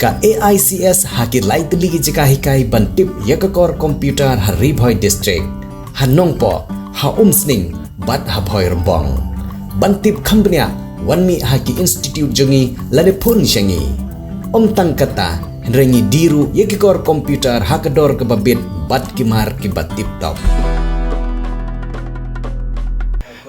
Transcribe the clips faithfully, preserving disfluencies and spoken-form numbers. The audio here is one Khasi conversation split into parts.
Ka A I C S ha ki lai tylli ki jaka hikai ban tip ïa ka kor computer ha Ri Bhoi District, ha Nongpoh, ha Umsning bad ha Bhoirymbong. Ban tip kham bniah, wan mih ha ki institute jong ngi lane phone sha ngi. Ym tang kata, hynrei ngi die ruh ïa ki kor computer ha ka dor kaba bit bad ki mar kiba tip top.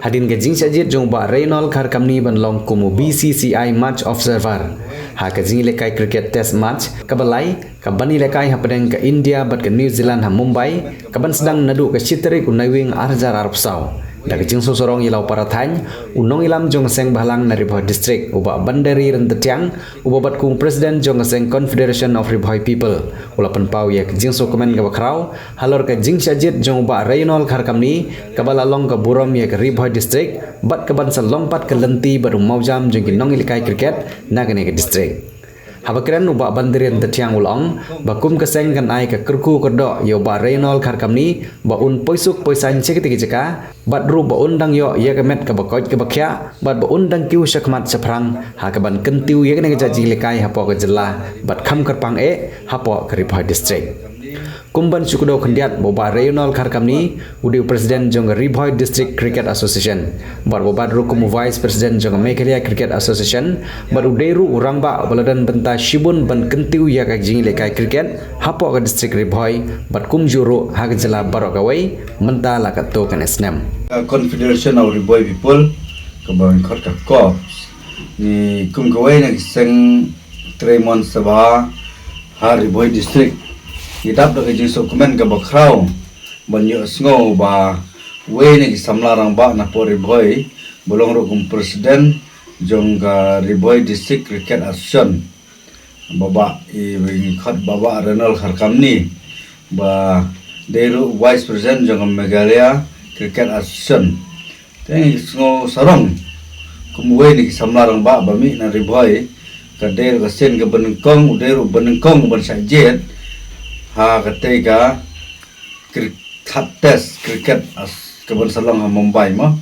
Hadien ka jingshah jied jong u Bah Reynold Kharkamni ban long kum u B C C I Match Observer ha ka jingïalehkai cricket test match kaba lai, kaban ïalehkai hapdeng ka India bad ka New Zealand ha Mumbai, kaban sdang naduh ka shi tarik u Naiwieng ar hajar arphew saw. Da ka jingsngewsarong ïa la u para thaiñ, u nongïalam jong ka seng bhalang na Ri Bhoi District, u Bah Bandari Ryntathiang, uba bad kum u President jong ka seng Confederation of Ri Bhoi People, u la pynpaw ïa ka jingsngewkmen kaba khraw halor ka jingshah jied jong u Bah Reynold Kharkamni, kaba la long ka burom ïa ka Ri Bhoi District bad kaban sa long pat ka lynti bad u mawjam jong ki nongïalehkai cricket na kane ka district. Haba kren, u Bah Bandari Ryntathiang u la ong ba kum ka seng kan ai ka kyrkhu kyrdoh ïa u Bah Reynold Kharkamni ba un poisuk poisaiñ sha kitei ki jaka, bad ruh ba un dang ïoh ïa ka met kaba koit kaba khiah, bad ba un dang kiew shakhmat shaphrang ha kaban kyntiew ïa kane ka jait jingïalehkai hapoh ka jylla bad kham kyrpang eh hapoh ka Ri Bhoi District. Kum ban shu kdew khyndiat, u Bah Reynold Kharkamni u dei u President jong ka Ri Bhoi District Cricket Association, bad uba bad ruh kum u Vice President jong ka Meghalaya Cricket Association, bad u dei ruh u rangbah uba la don bynta shibun ban kyntiew ïa ka jingïalehkai cricket hapoh ka district Ri Bhoi bad kumjuh ruh ha ka jylla baroh kawei, mynta la katto katne snem. Ka Confederation of Ri Bhoi People, kaba ngi khot ka CORPS, ngi kum kawei na ki seng trei mon sabha ha Ri Bhoi District, ngi dap da ka jingsngewkmen kaba khraw ban ïohsngew ba uwei na ki samla rangbah na poh Ri Bhoi, ba long ruh kum President jong ka Ri Bhoi District Cricket Association, Bah, i ba ngi khot Bah Reynold Kharkamni, ba dei ruh Vice President jong ka Meghalaya Cricket Association. Te ngi sngewsarong kum uwei na ki samla rangbah ba mih na Ri Bhoi, ka dei ruh ka sien kaba nyngkong, u dei ruh ba nyngkong ban shah jied ha katei ka kri-, third test cricket as kaban sa long ha Mumbai mo.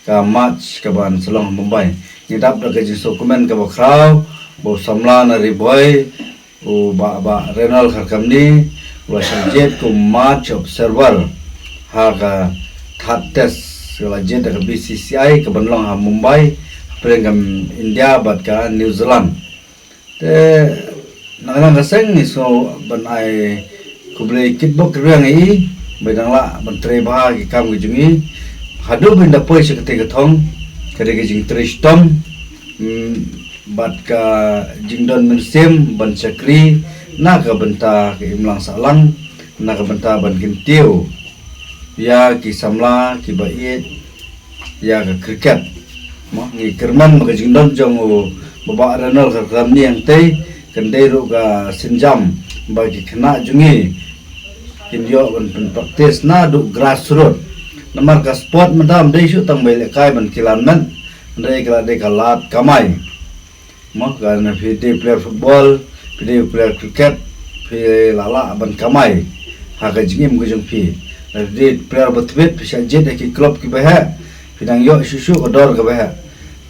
Ka match kaban sa long ha Mumbai. Ngi dap da ka jingsngewkmen kaba khraw ba u samla na Ri Bhoi, u Bah, Bah Reynold Kharkamni, u la shah jied kum match observer ha ka third test, ka la jied da ka B C C I kaban long ha Mumbai, hapdeng ka India bad ka New Zealand. Te na ka liang ka seng ngi sngew ban ai khublei kitbok kitrwiang ïa i ba i dang lah ban trei bha ki kam ki jong i haduh ba i da poi sha katei ka thong, ka dei ka jingtrei shitom, mm, bad ka jingdon mynsiem ban shakri na ka bynta ka imlang sahlang, na ka bynta ban kyntiew ïa ki samla kiba ïeit ïa ka cricket. Mo, ngi kyrmen ba ka jingdon jong u Bah Reynold Kharkamni hangtei kan dei ruh ka sienjam ba ki khynnah jong ngi kin ïoh ban pynpractice naduh grassroot. Namar ka sport mynta ym dei shuh tang ba ïalehkai ban kilan met, hynrei ka la dei ka lad kamai. Mo, ka na phi dei player football, phi dei player cricket, phi lah lah ban kamai ha ka jingim ka jong phi. Na phi dei player ba tbit, phi shah jied ha ki club kiba heh, phi dang ïoh shuh shuh ka dor kaba heh.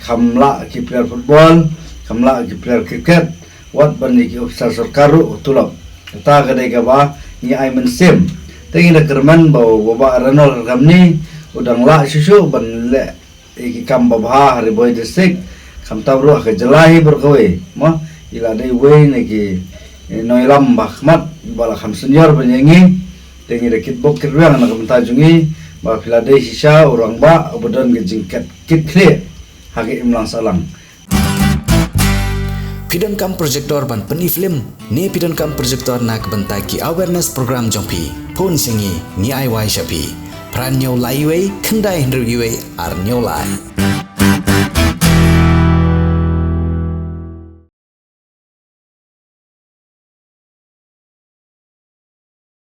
Kham lah ki player football, kham lah ki player cricket, wat ban ïa ki officer sorkar ruh ka tulop. Kata ka dei kaba ngi ai mynsiem. Te ngi da kyrmen ba u Bah Reynold Kharkamni u dang lah shuh shuh ban leh ïa ki kam babha ha Ri Bhoi District, khamtam ruh ha ka jylla hi baroh kawei. Mo, i la dei uwei na ki, eh, nongïalam ba khmat ba la kham senior ban ïa ngi. Te ngi da kitbok kitrwiang na ka bynta jong i ba phi la dei shisha u rangbah uba don ka jingkit, kit khlieh ha ka imlang sahlang. Phi donkam projector ban pyni film ne phi donkam projector na ka bynta ki awareness program jong phi? Phone sha ngi, ngi ai wai sha phi. Phra hynñiew lai wei, khyndai hynriew wei, ar hynñiew lai.